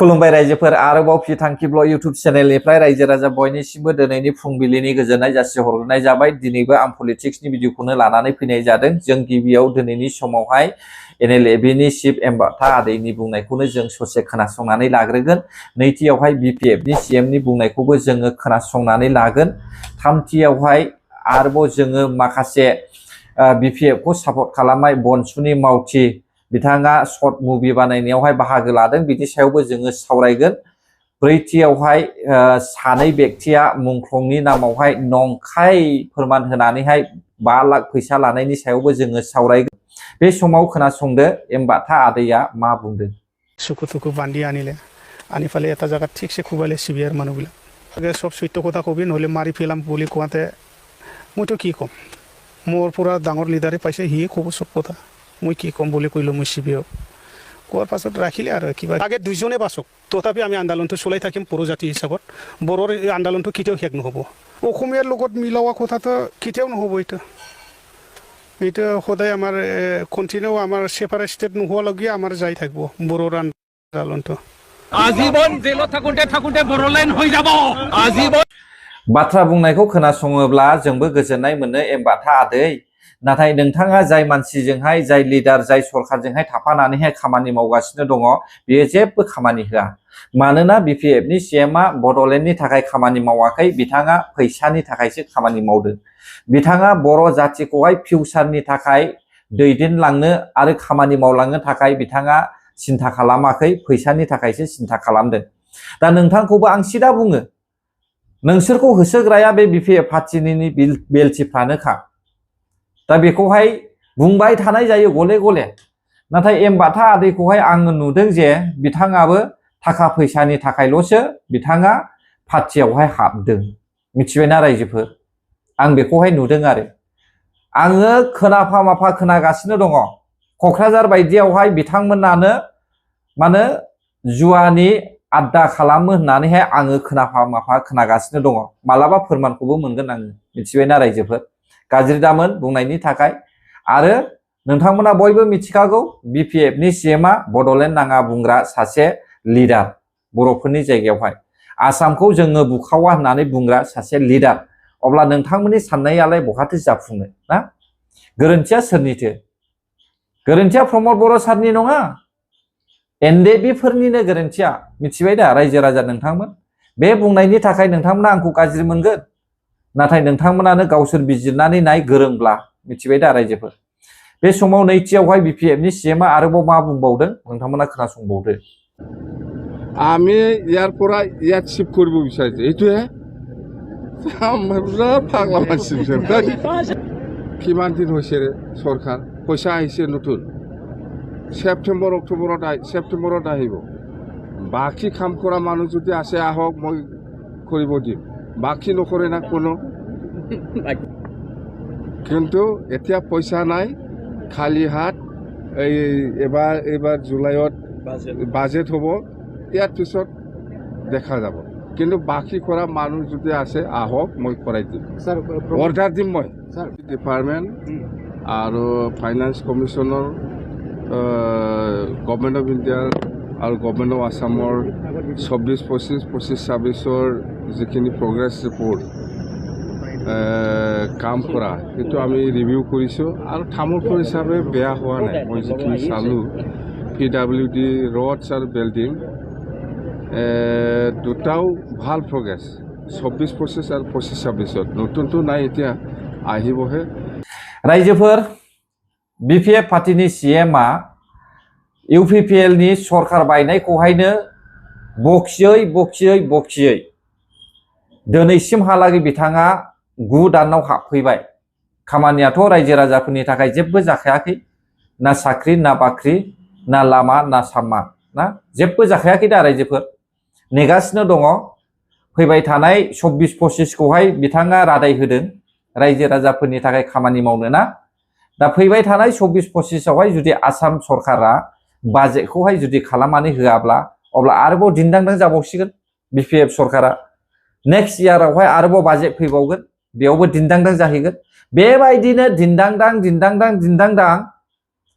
खुलुमबाय रायजोफोर आरोबाव फिथांखिब्ल इउट्युब चेनेलनिफ्राय रायजो राजा बयनिसिमबो दिनैनि फुंबिलिनि गोजोननाय जासिहरनाय जाबाय। दिनैबो आं पलिटिक्सनि भिडिअखौनो लानानै फैनाय जादों। जों गिबियाव दिनैनि समावहाय NLFनि चिफ एम्बाथा आदैनि बुंनायखौनो जों ससे खोनासंनानै लाग्रोगोन। नैथियावहाय BPFनि CMनि बुंनायखौबो जोङो खोनासंनानै लागोन। थामथियावहाय आरोबाव जोङो माखासे BPFखौ सापर्ट खालामनाय बनसुनि मावथि बिथाङा शर्ट मुभि बानायनायावहाय बाहागो लादों, बिनि सायावबो जोङो सावरायगोन। ब्रैथियावहाय सानै व्यक्तिया मुंख्लंनि नामावहाय नंखाय फोरमान होनानैहाय 5 लाख फैसा लानायनि सायावबो जोङो सावरायगोन। बे समाव खोनासंदो एम्बाथा आदैया मा बुंदों। सुखु बान्दी आनिले आनिफाले एटा जागा ठीक से खुबाले सिबियार मानुबिला आगे सब सत्य कथा कबि নহলে मारि फेलाम বুলি কোৱাতে মইতো কি কম, মোৰ পুৰা ডাঙৰ লিডাৰে পাইছে, হি ক'ব সব কথা। মই কি কম বুলি কইলো মই সিবিও কোৱাৰ পাছত ৰাখিলে আৰু কিবা আগে দুইজনে বাসক, তথাপি আমি আন্দোলনটো চলাই থাকিম। পুরো জাতি হিচাপত বড়ৰ আন্দোলনটো কেতিয়াও শেষ নহ'ব। অসমীয়াৰ লগত মিলাৱা কথাটো কেতিয়াও নহ'ব। এটা সদায় আমাৰ কন্টিনিউ আমাৰ সেপারেট স্টেট নোহোৱালৈকে আমাৰ যাই থাকিব বড়ৰ আন্দোলনটো। आजीवन जेल थाकुंटे बर'लेण्ड হৈ যাব आजीवन। बाथ्रा बुंनायखौ खोनासङोब्ला जोंबो गोजोननाय मोनो एम्बाथा आदै। नाथाय नोंथाङा जाय मानसिजोंहाय, जाय लिडार, जाय सरकारजोंहाय थाफानानैहाय खामानि मावगासिनो दङ, बेयो जेबो खामानि होआ। मानोना BPFनि CMआ बड'लेण्डनि थाखाय खामानि मावाखै, बिथाङा फैसानि थाखायसो खामानि मावदों। बिथाङा बर' जातिखौहाय फिउचारनि थाखाय दैदेनलांनो आरो खामानि मावलांनो थाखाय बिथाङा सिन्था खालामाखै, फैसानि थाखायसो सिन्था खालामदों। दा नोंथांखौबो आं सिदा बुङो, नोंसोरखौ होसोग्राया बे BPF पार्टिनि बेलथिफ्रानोखा। दा बेखौहाय बुंबाय थानाय जायो गले गले। नाथाय एम्बाथा आदैखौहाय आङो नुदों जे बिथाङाबो थाखा फैसानि थाखायल'सो बिथाङा पार्टियावहाय हाबदों। मिथिबायना रायजोफोर, आं बेखौहाय नुदों आरो आङो खोनाफा माफा खोनागासिनो दङ। क'क्राझार बायदियावहाय बिथांमोनानो माने जुवानि आड्डा खालामो होननानैहाय आङो खोनाफा माफा खोनागासिनो दङ। मालाबा फोरमानखौबो मोनगोन आङो। मिथिबायना रायजोफोर, गाज्रि दामोन बुंनायनि थाखाय। आरो नोंथांमोना बयबो मिथिखागौ BPFनि CMआ बड'लेण्ड नाङा बुंग्रा सासे लिडार, बर'फोरनि जायगायावहाय आसामखौ जोङो बुखावा होननानै बुंग्रा सासे लिडार। अब्ला नोंथांमोननि साननायालाय बहाथो जाफुङो ना? गोरोन्थिया सोरनिथो? गोरोन्थिया प्रमद बर' सारनि नङा, NDFफोरनिनो गोरोन्थिया। मिथिबाय दा रायजो राजा नोंथांमोन? बे बुंनायनि थाखाय नोंथांमोना आंखौ गाज्रि मोनगोन, नाथाय नोंथांमोनानो गावसोर बिजिरनानै नाय गोरोंब्ला। मिथिबाय दा रायजोफोर? बे समाव नैथियावहाय BPFनि CMआ आरोबाव मा बुंबावदों नोंथांमोना खोनासंबावदो। আমি ইয়াৰ পৰা ইয়াত শিফ্ট কৰিব বিচাৰিছোঁ, এইটোহে পাগলা মানসি। কিমান দিন হৈছে চৰকাৰ, পইচা আহিছে নতুন, ছেপ্টেম্বৰ ছেপ্টেম্বৰত আহিব। বাকী কাম কৰা মানুহ যদি আছে আহক, মই কৰিব দিম। বাকী নকৰে না কোনো। কিন্তু এতিয়া পইচা নাই, খালী হাত। এইবাৰ জুলাইত বাজেট হ'ব, ইয়াৰ পিছত দেখা যাব। কিন্তু বাকী কৰা মানুহ যদি আছে আহক, মই কৰাই দিম, অৰ্ডাৰ দিম। মই ডিপাৰ্টমেণ্ট আৰু ফাইনেন্স কমিশ্যনৰ, গভৰ্ণমেণ্ট অফ ইণ্ডিয়াৰ আৰু গভৰ্ণমেণ্ট অফ আছামৰ 24-25-26-27 যিখিনি প্ৰগ্ৰেছ ৰিপৰ্ট কাম কৰা, সেইটো আমি ৰিভিউ কৰিছোঁ। আৰু তামোলপুৰ হিচাপে বেয়া হোৱা নাই। মই যিখিনি চালোঁ, PWD ৰডছ আৰু বিল্ডিং দুটাও ভাল প্ৰগ্ৰেছ, 24-25 আৰু 25-26। নতুনটো নাই, এতিয়া আহিবহে। रायजोफोर, BPF पार्टिनि CMआ UPPLनि सरकार बायनायखौहायनो बखियै दिनैसिमहालागै बिथाङा 9 दानाव हाबफैबाय। खामानियाथ' रायजो राजाफोरनि थाखाय जेबो जाखायाखै, ना साख्रि, ना बाख्रि, ना लामा, ना सामा, ना जेबो जाखायाखै दा रायजोफोर। नेगासिनो दङ। फैबाय थानाय 24-25खौहाय बिथाङा रादाय होदों रायजो राजाफोरनि थाखाय खामानि मावनो ना। दा फैबाय थानाय 24-25आवहाय जुदि आसाम सरकारा बाजेटखौहाय जुदि खालामनानै होआब्ला, अब्ला आरोबाव दिन्दांदां जाबावसिगोन BPF सरकारा। नेक्स्ट इयारावहाय आरोबाव बाजेट फैबावगोन, बेयावबो दिन्दांदां जाहैगोन। बेबायदिनो दिन्दांदां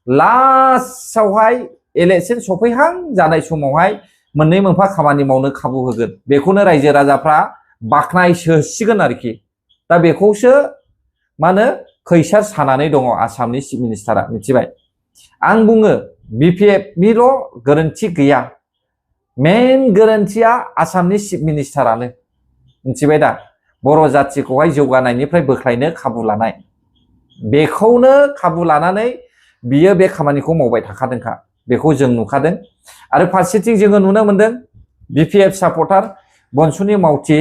लास्टआवहाय इलेक्शन सफैहां जानाय समावहाय मोननै मोनफा खामानि मावनो खाबु होगोन बेखौनो रायजो राजाफ्रा बाख्नायसोसिगोन आरोखि दा बेखौसो मा होनो खैसार सानानै दङ आसामनि चिफ मिनिस्टारा मिथिबाय आं बुङो BPFनिल' गोरोन्थि गैया मेन गोरोन्थिया आसामनि चिफ मिनिस्टारानो मिथिबाय दा बर' जाथिखौहाय जौगानायनिफ्राय बोख्लायनो खाबु लानाय बेखौनो खाबु लानानै बियो बे खामानिखौ मावबाय थाखादोंखा बेखौ जों नुखादों आरो फारसेथिं जोङो नुनो मोनदों BPF सापर्टार बनसुनि मावथि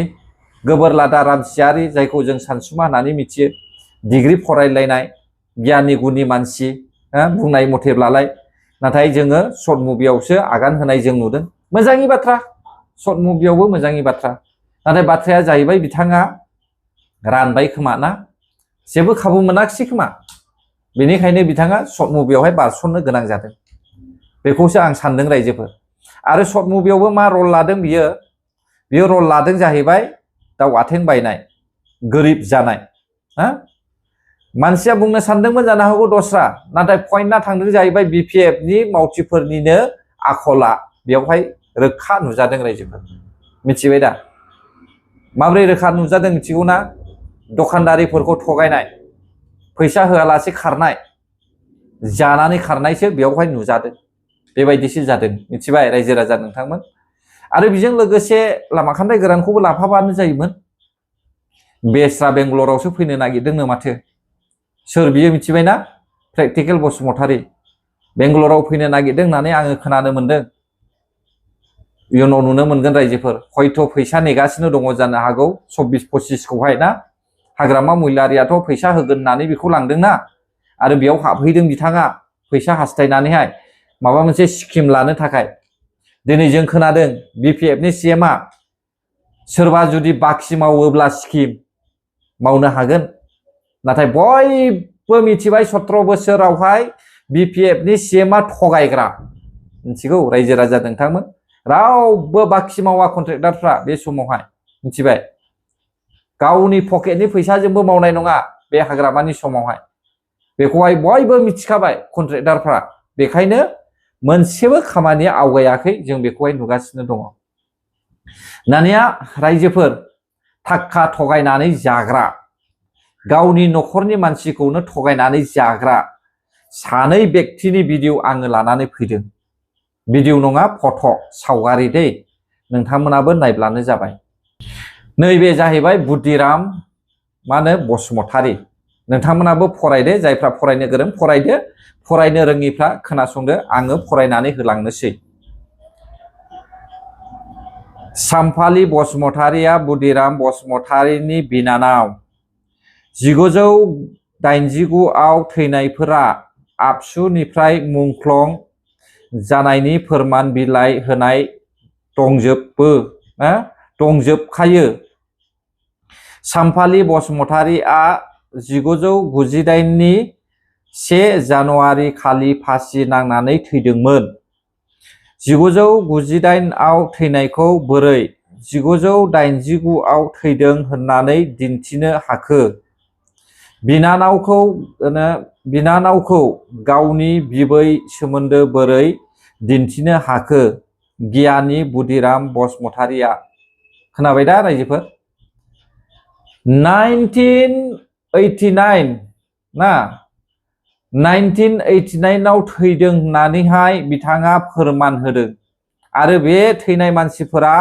गोबोरलादा रामसियारि जायखौ जों सानसुमा होननानै मिथियो डिग्री फरायलायनाय गियानि गुनि मानसि बुंनाय मथेब्लालाय नाथाय जोङो शर्ट मुभियावसो आगान होनाय जों नुदों मोजांनि बाथ्रा शर्ट मुभियावबो मोजांनि बाथ्रा नाथाय बाथ्राया जाहैबाय बिथाङा रानबाय खोमा ना जेबो खाबु मोनाखिसै खोमा बेनिखायनो बिथाङा शर्ट मुभियावहाय बारसननो गोनां जादों बेखौसो आं सानदों रायजोफोर आरो शर्ट मुभियावबो मा रल लादों बियो रल लादों जाहैबाय दाउ आथिं बायनाय गोरिब जानाय मानसिया बुंनो सानदोंमोन जानो हागौ दस्रा नाथाय पइन्टआ थांदों जाहैबाय BPFनि मावथिफोरनिनो आखला बेवहाय रोखा नुजादों रायजोफोर मिथिबाय दा माब्रै रोखा नुजादों मिथिगौ ना दखानदारिफोरखौ थगायनाय फैसा होआलासे खारनाय जानानै खारनायसो बेवहाय नुजादों बेबायदिसो जादों मिथिबाय रायजो राजा नोंथांमोन आरो बेजों लोगोसे लामा खान्दाय गोरानखौबो लाफाबानो जायोमोन बेस्रा बेंगलरावसो फैनो नागिरदोंनो माथो सोर बियो मिथिबायना प्रेक्टिकेल बसुमतारी बेंगलराव फैनो नागिरदों होननानै आङो खोनानो मोनदों इयुनाव नुनो मोनगोन रायजोफोर हयथ' फैसा नेगासिनो दङ जानो हागौ 24-25खौहाय ना हाग्रामा महिलारियाथ' फैसा होगोन होननानै बेखौ लांदोंना आरो बेयाव हाबहैदों बिथाङा फैसा हास्थायनानैहाय माबा मोनसे स्किम लानो थाखाय दिनै जों खोनादों BPFनि CMआ सोरबा जुदि बाखि मावोब्ला स्किम मावनो हागोन नाथाय बयबो मिथिबाय 17 बोसोरावहाय BPFनि CMआ थगायग्रा मिथिगौ रायजो राजा नोंथांमोन रावबो बाखि मावा कन्ट्रेक्टरफ्रा बे समावहाय मिथिबाय गावनि पकेटनि फैसाजोंबो मावनाय नङा बे हाग्रामानि समावहाय बेखौहाय बयबो मिथिखाबाय कन्ट्रेक्टरफ्रा बेखायनो मोनसेबो खामानिया आवगायाखै जों बेखौहाय नुगासिनो दङ दानिया रायजोफोर थाखा थगायनानै जाग्रा गावनि न'खरनि मानसिखौनो थगायनानै जाग्रा सानै व्यक्तिनि भिडिअ आङो लानानै फैदों भिडिअ नङा फट' सावगारि दै नोंथांमोनाबो नायब्लानो जाबाय नैबे जाहैबाय बुद्धिराम बसुमतारी नोंथांमोनाबो फरायदो जायफ्रा फरायनो गोरों फरायदो फरायनो रोङिफ्रा खोनासंदो आङो फरायनानै होलांनोसै सामफालि बसुमतारीया बुद्धिराम बसुमतारीनि बिनानाव 1989आव थैनायफोरा आबसुनिफ्राय मुंख्लं जानायनि फोरमान बिलाइ होनाय दंजोबखायो सामफालि बसुमतारीआ 1998नि 1 जानुवारि खालि फासि नांनानै थैदोंमोन 1998आव थैनायखौ बोरै 1989आव थैदों होननानै दिन्थिनो हाखो बिनानावखौ गावनि बिबै सोमोन्दो बोरै दिन्थिनो हाखो गियानि बुद्धिराम बसुमतारीया खोनाबाय दा रायजोफोर 1989आव थैदों होननानैहाय बिथाङा फोरमान होदों आरो बे थैनाय मानसिफोरा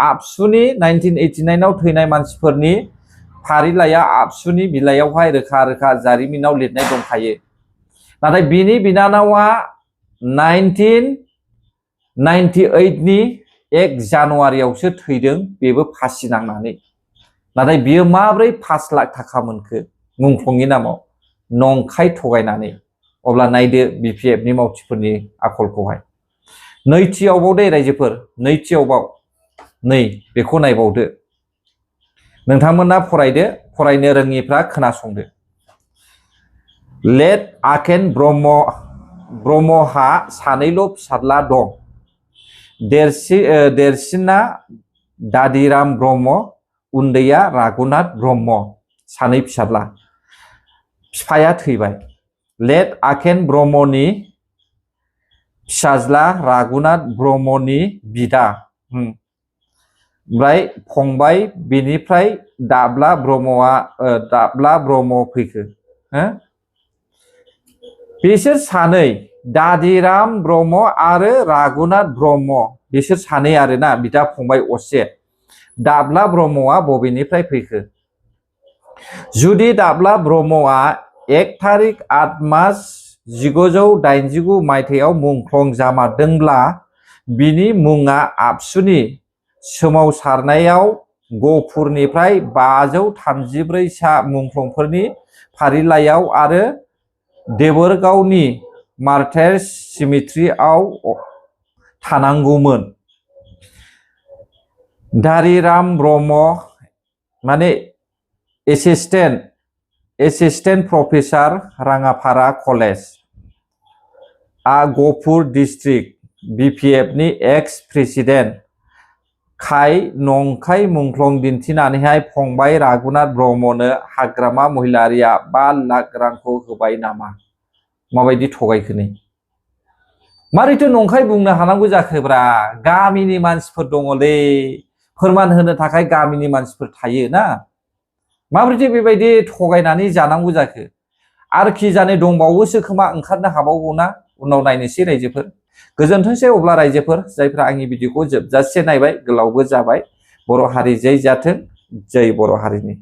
आबसुनि 1989आव थैनाय मानसिफोरनि फारिलाइया आबसुनि बिलाइयावहाय रोखा रोखा जारिमिनाव लिरनाय दंखायो नाथाय बिनि बिनानावा 1998नि 1 जानुवारियावसो थैदों बेबो फासि नांनानै नाथाय बियो माब्रै 5 लाख थाखा मोनखो मुंख्लंनि नामाव नंखाय थगायनानै अब्ला नायदो BPFनि मावथिफोरनि आखलखौहाय नैथियावबाव दे रायजोफोर नैथियावबाव नै बेखौ नायबावदो नोंथांमोना फरायदो फरायनो रोङिफ्रा खोनासंदो लेट आकेन ब्रह्महा सानैल' फिसाज्ला दं देरसिना दादिराम ब्रह्म उन्दैया राघुनाथ ब्रह्म सानै फिसाज्ला बिफाया थैबाय लेट आकेन ब्रह्मनि फिसाज्ला रागुनाथ ब्रह्मनि बिदा ओमफ्राय फंबाय बेनिफ्राय दाब्ला ब्रह्म फैखो हो बिसोर सानै दादिराम ब्रह्म आरो रागुनाथ ब्रह्म बिसोर सानै आरोना बिदा फंबाय असे दाब्ला ब्रह्मआ बबेनिफ्राय फैखो जुदि दाब्ला ब्रह्मआ 1 तारिख 8 मास 1989 मायथाइयाव मुंख्लं जामारदोंब्ला बिनि मुङा आबसुनि सोमावसारनायाव गफुरनिफ्राय 534 सा मुंख्लंफोरनि फारिलाइयाव आरो देबोरगावनि मार्टायर सिमेट्रिआव थानांगौमोन। दारिराम ब्रह्म माने एसिस्टेन्ट प्रफेसार राङापारा कलेज गफुर डिस्ट्रिक्ट BPF नि एक्स प्रेसिडेन्ट खाय नंखाय मुंख्लं दिन्थिनानैहाय फंबाय रागुनाथ ब्रह्मनो हाग्रामा महिलारिया 5 लाख रांखौ होबाय नामा माबायदि थगायखोनि मारैथो नंखाय बुंनो हानांगौ जाखोब्रा गामिनि मानसिफोर दङलै फोरमान होनो थाखाय गामिनि मानसिफोर थायो ना माबोरैथो बेबायदि थगायनानै जानांगौ जाखो आरोखि जाने दंबावोसो खोमा ओंखारनो हाबावगौना उनाव नायनोसै रायजोफोर गोजोनथोंसै अब्ला रायजोफोर जायफ्रा आंनि भिडिअखौ जोबजासे नायबाय गोलावबो जाबाय बर' हारि जै जाथों जै बर' हारिनि